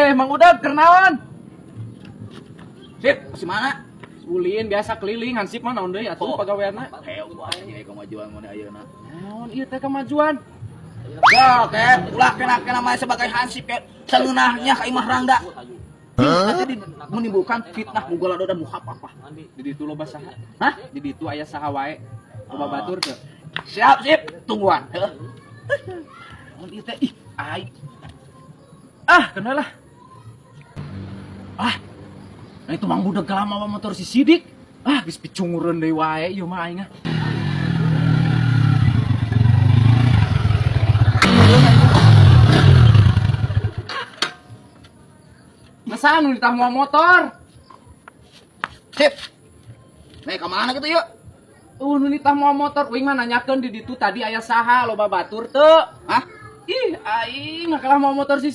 Eh, Mang Udag keur naon? Sip, si mana? Ulin biasa keliling hansip mah naon deui atuh Oh. pagaweanna. Hebat nya kemajuan mana ayeuna. Naon ieu teh kemajuan? Ya, ke ulah kena kena mah sebagai hansip ke sangeunahnya ka Imah Rangda. Nanti menimbulkan fitnah mughaladzah dan mukhafafah. Di ditu loba saha? Hah? Di ditu aya saha wae? Loba batur teu? Siap, sip. Tungguan. Heuh. Naon ieu teh? Ih, aing. Ah, kenal lah. Ah. Nah itu Mang Budak kalah mawa motor si Sidik. Ah, geus picungureun deui wae ieu mah aing ah. Masa nu ditah mawa motor? Sip. Nih, ka mana gitu yuk? Nu nitah mawa motor, uing mah nanyakeun di ditu tadi aya saha loba batur teu? Hah? Ih, aing mah kalah mawa motor si